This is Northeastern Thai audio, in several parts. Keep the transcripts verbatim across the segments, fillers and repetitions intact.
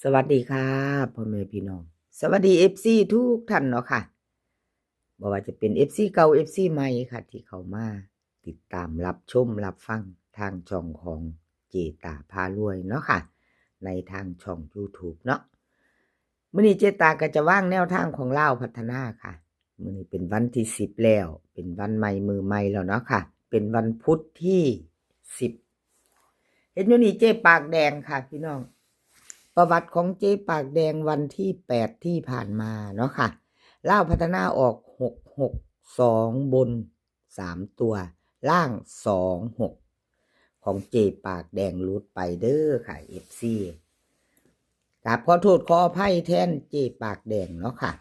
สวัสดีค่ะ พ่อแม่พี่น้อง สวัสดีเอฟซีทุกท่านเนาะค่ะ บ่ว่าจะเป็นเอฟซีเก่า เอฟซีใหม่ค่ะ ที่เข้ามาติดตามรับชมรับฟังทางช่องของเจตาพารวยเนาะค่ะ ในทางช่อง YouTube เนาะ มื้อนี้เจตาก็จะวางแนวทางของลาวพัฒนาค่ะ มื้อนี้เป็นวันที่สิบแล้ว เป็นวันใหม่มื้อใหม่แล้วเนาะค่ะ เป็นวันพุธที่สิบ เห็นอยู่นี่เจ๊ปากแดงค่ะพี่น้อง ประวัติของเจ๊ปากแดงวันที่แปดที่ผ่านมาเนาะค่ะ ลาวพัฒนาออกหกหกสองบนสามตัว ล่างสองหก ของเจ๊ปากแดงหลุดไปเด้อค่ะ เอฟซี กราบขอโทษขออภัยแทนเจ๊ปากแดงเนาะค่ะ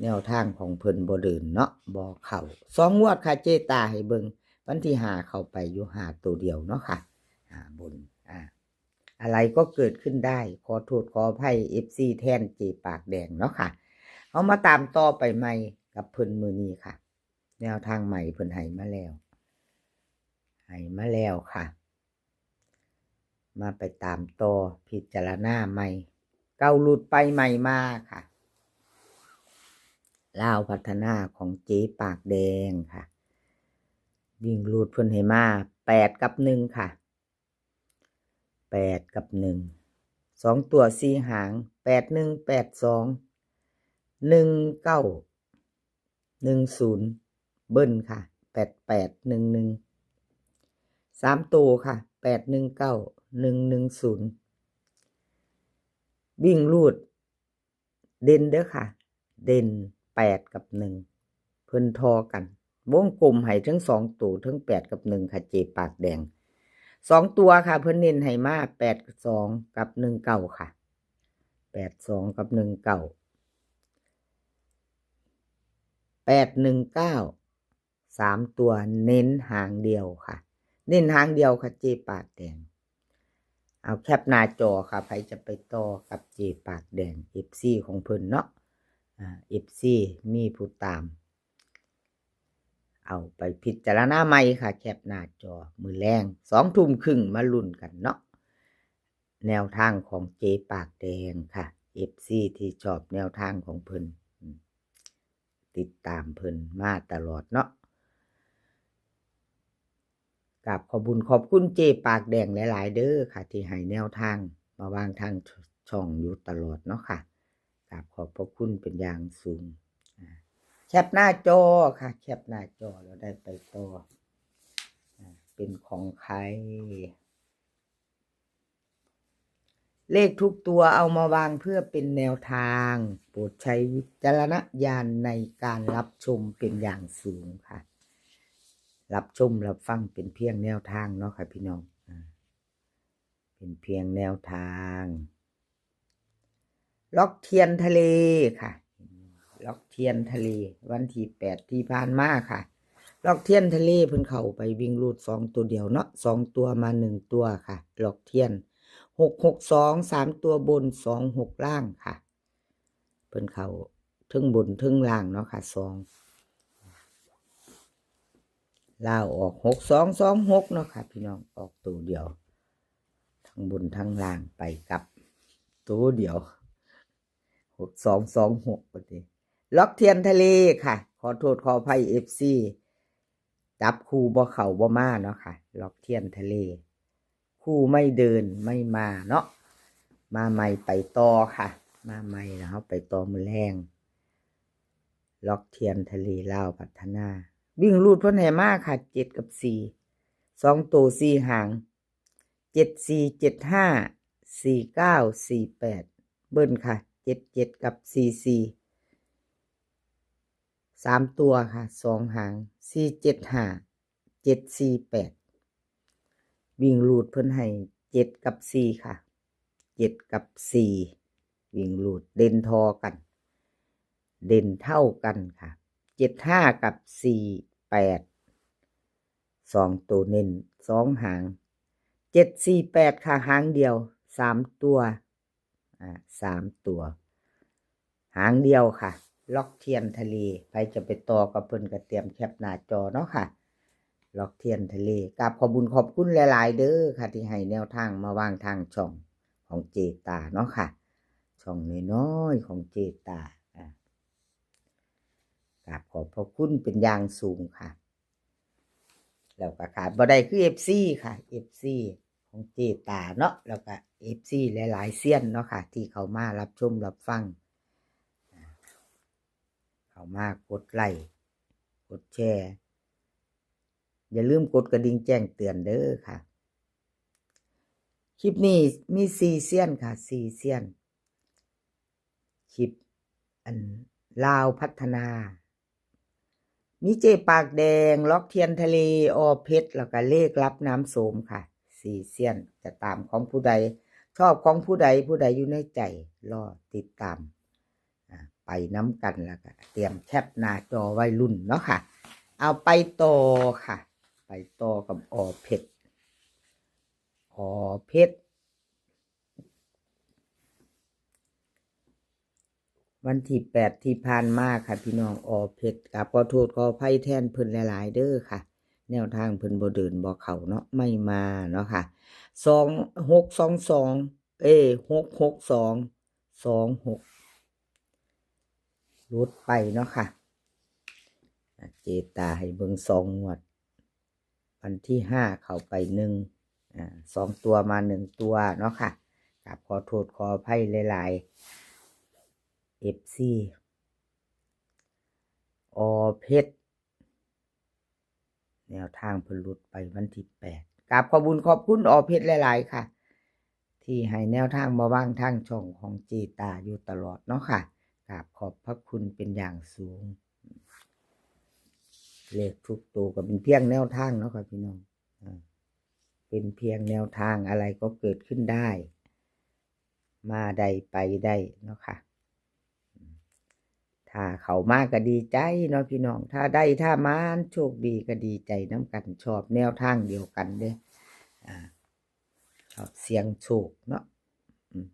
แนวทางของเพิ่นบ่เดินเนาะ บ่เข้า สองงวดค่ะ เจ๊ตาให้เบิ่ง วันที่ห้าเข้าไปอยู่ห้าตัวเดียวเนาะค่ะ อ่า บน อ่า อะไรก็เกิดขึ้นได้ ขอโทษขออภัยเอฟซีแทนเจ๊ปากแดงเนาะค่ะ เอามาตามต่อไปใหม่กับเพิ่นมื้อนี้ค่ะ แนวทางใหม่เพิ่นให้มาแล้ว ให้มาแล้วค่ะ มาไปตามต่อพิจารณาใหม่ เก่าหลุดไปใหม่มาค่ะ ลาวพัฒนาของเจ๊ปากแดงค่ะ วิ่งหลุดเพิ่นให้มาแปดกับหนึ่งค่ะ แปดกับหนึ่ง สองตัวสี่หาง แปดหนึ่ง แปดสอง หนึ่งเก้า หนึ่งศูนย์ เบิ้ลค่ะ แปดแปด หนึ่งหนึ่ง สามตัวค่ะ แปดหนึ่งเก้า หนึ่งหนึ่งศูนย์ วิ่งหลุด เด่นเด้อค่ะ เด่นแปดกับหนึ่ง เพิ่นทอกัน วงกลมให้ทั้งสองตัว ทั้งแปดกับหนึ่งค่ะ เจ๊ปากแดง สองตัวค่ะ เพิ่นเน้นให้มาแปดสองกับหนึ่งเก้าค่ะ แปดสองกับหนึ่งเก้า แปดหนึ่งเก้า สามตัวเน้นหางเดียวค่ะ เน้นหางเดียวค่ะ เจ๊ปากแดง เอาแคปหน้าจอค่ะ ใครจะไปต่อกับเจ๊ปากแดง เอฟซี ของเพิ่นเนาะ อ่า เอฟซี มีผู้ตาม เอาไปพิจารณาใหม่ค่ะ แคปหน้าจอ มื้อแลง สองทุ่มครึ่งมาลุ้นกันเนาะ แนวทางของเจ๊ปากแดงค่ะ เอฟซี ที่ชอบแนวทางของเพิ่น อืม ติดตามเพิ่นมาตลอดเนาะ กราบขอบบุญขอบคุณเจ๊ปากแดงหลายๆ เด้อค่ะ ที่ให้แนวทางมาวางทางช่องอยู่ตลอดเนาะค่ะ กราบขอบพระคุณเป็นอย่างสูง อ่า แคปหน้าจอค่ะ แคปหน้าจอแล้วได้ไปต่อ อ่า เป็นของใคร เลขทุกตัวเอามาวางเพื่อเป็นแนวทาง โปรดใช้วิจารณญาณในการรับชมเป็นอย่างสูงค่ะ รับชมรับฟังเป็นเพียงแนวทางเนาะค่ะพี่น้อง อ่า เป็นเพียงแนวทาง ล็อกเทียนทะเลค่ะ ล็อกเทียนทะเล วันที่แปดที่ผ่านมาค่ะ ล็อกเทียนทะเลเพิ่นเข้าไปวิ่งหลุดสองตัวเดียวเนาะ สองตัวมาหนึ่งตัวค่ะ ล็อกเทียน หกหกสอง สามตัวบน สองหก ล่างค่ะ เพิ่นเข้าเทิงบนเทิงล่างเนาะค่ะ สอง ลาวออก หกสองสองหก เนาะค่ะพี่น้อง ออกตัวเดียว ทั้งบนทั้งล่างไปกลับ ตัวเดียว หกสองสองหก บัดนี้ ล็อกเทียนทะเลค่ะ ขอโทษขออภัย เอฟซี จับคู่บ่เข้าบ่มาเนาะค่ะ ล็อกเทียนทะเล คู่ไม่เดินไม่มาเนาะ มาใหม่ไปต่อค่ะ มาใหม่แล้วเฮาไปต่อมื้อแลง ล็อกเทียนทะเลลาวพัฒนา วิ่งหลุดเพิ่นให้มาค่ะ เจ็ดกับสี่ สองตัวสี่หาง เจ็ดสี่ เจ็ดห้า สี่เก้า สี่แปด เบิ้ลค่ะ เจ็ดเจ็ด กับ สี่สี่ สามตัวค่ะ สองหาง สี่เจ็ดห้า เจ็ดสี่แปด วิ่งหลุดเพิ่นให้ เจ็ดกับสี่ค่ะ เจ็ดกับสี่ วิ่งหลุดเด่นทอกัน เด่นเท่ากันค่ะ เจ็ดห้า กับ สี่แปด สองตัวเน้น สองหาง เจ็ดสี่แปด ค่ะ หางเดียว สามตัว อ่า สามตัว หางเดียวค่ะ ล็อกเทียนทะเล ใครจะไปต่อกับเพิ่นก็เตรียมแคปหน้าจอเนาะค่ะ ล็อกเทียนทะเล กราบขอบบุญขอบคุณหลายๆ เด้อค่ะ ที่ให้แนวทางมาวางทางช่องของเจตาเนาะค่ะ ช่องน้อยๆของเจตา อ่ะ กราบขอบพระคุณเป็นอย่างสูงค่ะ แล้วก็ขาดบ่ได้คือ เอฟซี ค่ะ เอฟซี ของเจตาเนาะ แล้วก็ เอฟซี หลายๆเซียนเนาะค่ะ ที่เข้ามารับชมรับฟัง เข้ามากดไลค์ กดแชร์ อย่าลืมกดกระดิ่งแจ้งเตือนเด้อค่ะ คลิปนี้มีสี่เซียนค่ะ สี่เซียน คลิปอันลาวพัฒนา มีเจปากแดง ล็อกเทียนทะเล อ.เพชร แล้วก็เลขลับน้ำโสมค่ะ สี่เซียน จะตามของผู้ใด ชอบของผู้ใด ผู้ใดอยู่ในใจ รอติดตาม อ่า ไปนำกัน แล้วก็เตรียมแคปหน้าจอไว้ลุ้นเนาะค่ะ เอาไปต่อค่ะ ไปต่อกับ อ.เพชร อ.เพชร วันที่แปดที่ผ่านมาค่ะพี่น้อง อ.เพชร กราบขอโทษขออภัยแทนเพิ่นหลายๆเด้อค่ะ แนวทางเพิ่นบ่เดินบ่เข้าเนาะ ไม่มาเนาะค่ะ สองหกสองสอง เอ้ย หกหกสอง สองหก หลุดไปเนาะค่ะ อ่ะ เจตาให้เบิ่งสองงวด วันที่ห้าเข้าไปหนึ่ง อ่า สองตัวมาหนึ่งตัวเนาะค่ะ กราบขอโทษขออภัยหลายๆ เอฟซี อ.เพชร แนวทางเพิ่นหลุดไปวันที่แปด กราบขอบบุญขอบคุณ อ.เพชร หลายๆค่ะ ที่ให้แนวทางมาว่างทางช่องของเจตาอยู่ตลอดเนาะค่ะ กราบขอบพระคุณเป็นอย่างสูง เลขทุกตัวก็เป็นเพียงแนวทางเนาะค่ะพี่น้อง อ่า เป็นเพียงแนวทาง อะไรก็เกิดขึ้นได้ มาได้ไปได้เนาะค่ะ ถ้าเข้ามาก็ดีใจเนาะพี่น้อง ถ้าได้ถ้ามานโชคดีก็ดีใจนำกัน ชอบแนวทางเดียวกันเด้ อ่า ชอบเสี่ยงโชคเนาะ อืม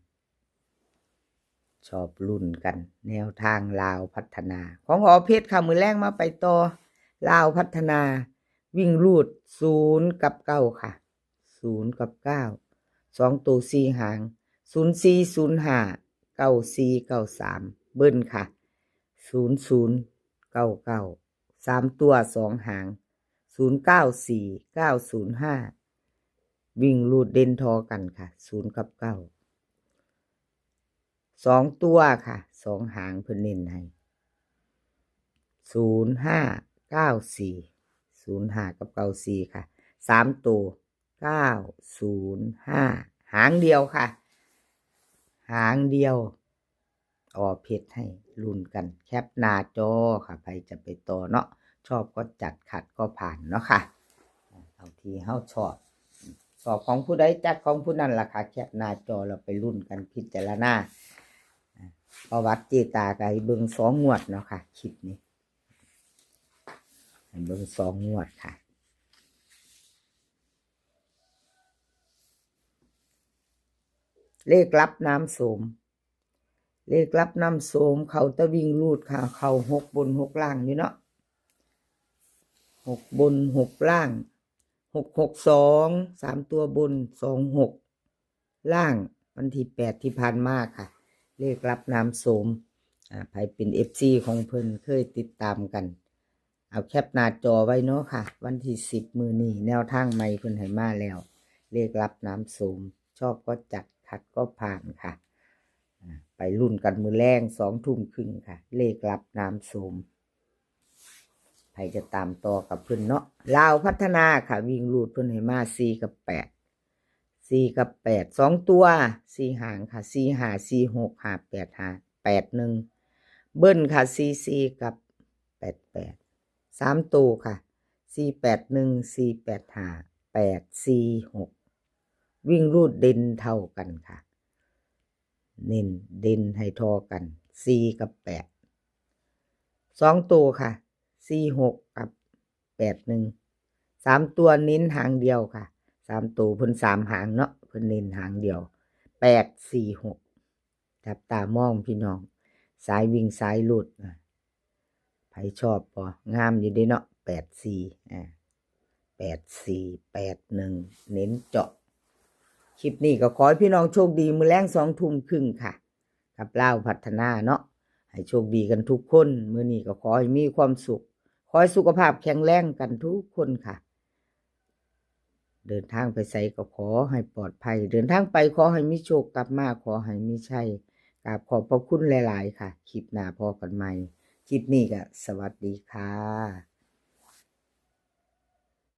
ชอบลุ้นกัน แนวทางลาวพัฒนา ของ อ.เพชร ค่ะ มื้อแลงมาไปต่อ ลาวพัฒนา วิ่งรูดศูนย์กับเก้าค่ะ ศูนย์กับเก้า สองตัวสี่หาง ศูนย์สี่ ศูนย์ห้า เก้าสี่ เก้าสาม เบิ้ลค่ะ ศูนย์ศูนย์ เก้าเก้า สามตัวสองหาง ศูนย์เก้าสี่ เก้าศูนย์ห้า วิ่งรูดเด่นทอกันค่ะ ศูนย์กับเก้า สองตัวค่ะ สองหางเพิ่นเน้นให้ ศูนย์ห้า เก้าสี่ ศูนย์ห้า กับ เก้าสี่ ค่ะ สามตัว เก้าศูนย์ห้า หางเดียวค่ะ หางเดียว อ.เพชร ให้ลุ้นกัน แคปหน้าจอค่ะ ใครจะไปต่อเนาะ ชอบก็จัด ขัดก็ผ่านเนาะค่ะ เอาที่เฮาชอบ ชอบของผู้ใดจัดของผู้นั้นล่ะค่ะ แคปหน้าจอเราไปลุ้นกันพิจารณา ประวัติเจตาก็ให้เบิ่งสองงวดเนาะค่ะ คลิปนี้ ให้เบิ่งสองงวดค่ะ เลขลับน้ำโสม เลขลับน้ำโสม เข้าแต่วิ่งรูดค่ะ เข้าหกบนหกล่างอยู่เนาะ หกบนหกล่าง หกหกสอง สามตัวบน สองหก ล่าง วันที่แปดที่ผ่านมาค่ะ เลขลับน้ำโสม อ่า ใครเป็น เอฟซี ของเพิ่นเคยติดตามกัน เอาแคปหน้าจอไว้เนาะค่ะ วันที่สิบมื้อนี้ แนวทางใหม่เพิ่นให้มาแล้ว เลขลับน้ำโสม ชอบก็จัด ขัดก็ผ่านค่ะ อ่า ไปลุ้นกันมื้อแลงสองทุ่มครึ่งค่ะ เลขลับน้ำโสม ใครจะตามต่อกับเพิ่นเนาะ ลาวพัฒนาค่ะ วิ่งรูดเพิ่นให้มาสี่กับแปด สี่กับแปด สองตัว สี่หางค่ะ สี่ห้า สี่หก ห้าแปด ห้าแปดหนึ่ง เบิ้ลค่ะ สี่สี่ กับ แปดแปด สามตัวค่ะ สี่แปดหนึ่ง สี่แปดห้า แปดสี่หก วิ่งรูดเด่นเท่ากันค่ะ เน้นเด่นให้ทอกัน สี่กับแปด สองตัวค่ะ สี่หก กับ แปดหนึ่ง สามตัวเน้นหางเดียวค่ะ สามตัวเพิ่นสามหางเนาะ เพิ่นเน้นหางเดียว แปดสี่หก จับตามองพี่น้อง สายวิ่งสายรูด อ่ะ ไผชอบบ่ งามอยู่เด้เนาะ แปดสี่ อ่า แปดสี่ แปดหนึ่ง เน้นเจาะ คลิปนี้ก็ขอให้พี่น้องโชคดี มื้อแลงสองทุ่มครึ่งค่ะ กับลาวพัฒนาเนาะ ให้โชคดีกันทุกคนมื้อนี้ก็ขอให้มีความสุข ขอให้สุขภาพแข็งแรงกันทุกคนค่ะ เดินทางไปไสก็ขอให้ปลอดภัย เดินทางไปขอให้มีโชค กลับมาขอให้มีชัย กราบขอบพระคุณหลายๆค่ะ คลิปหน้าพ้อกันใหม่ คลิปนี้ก็สวัสดีค่ะ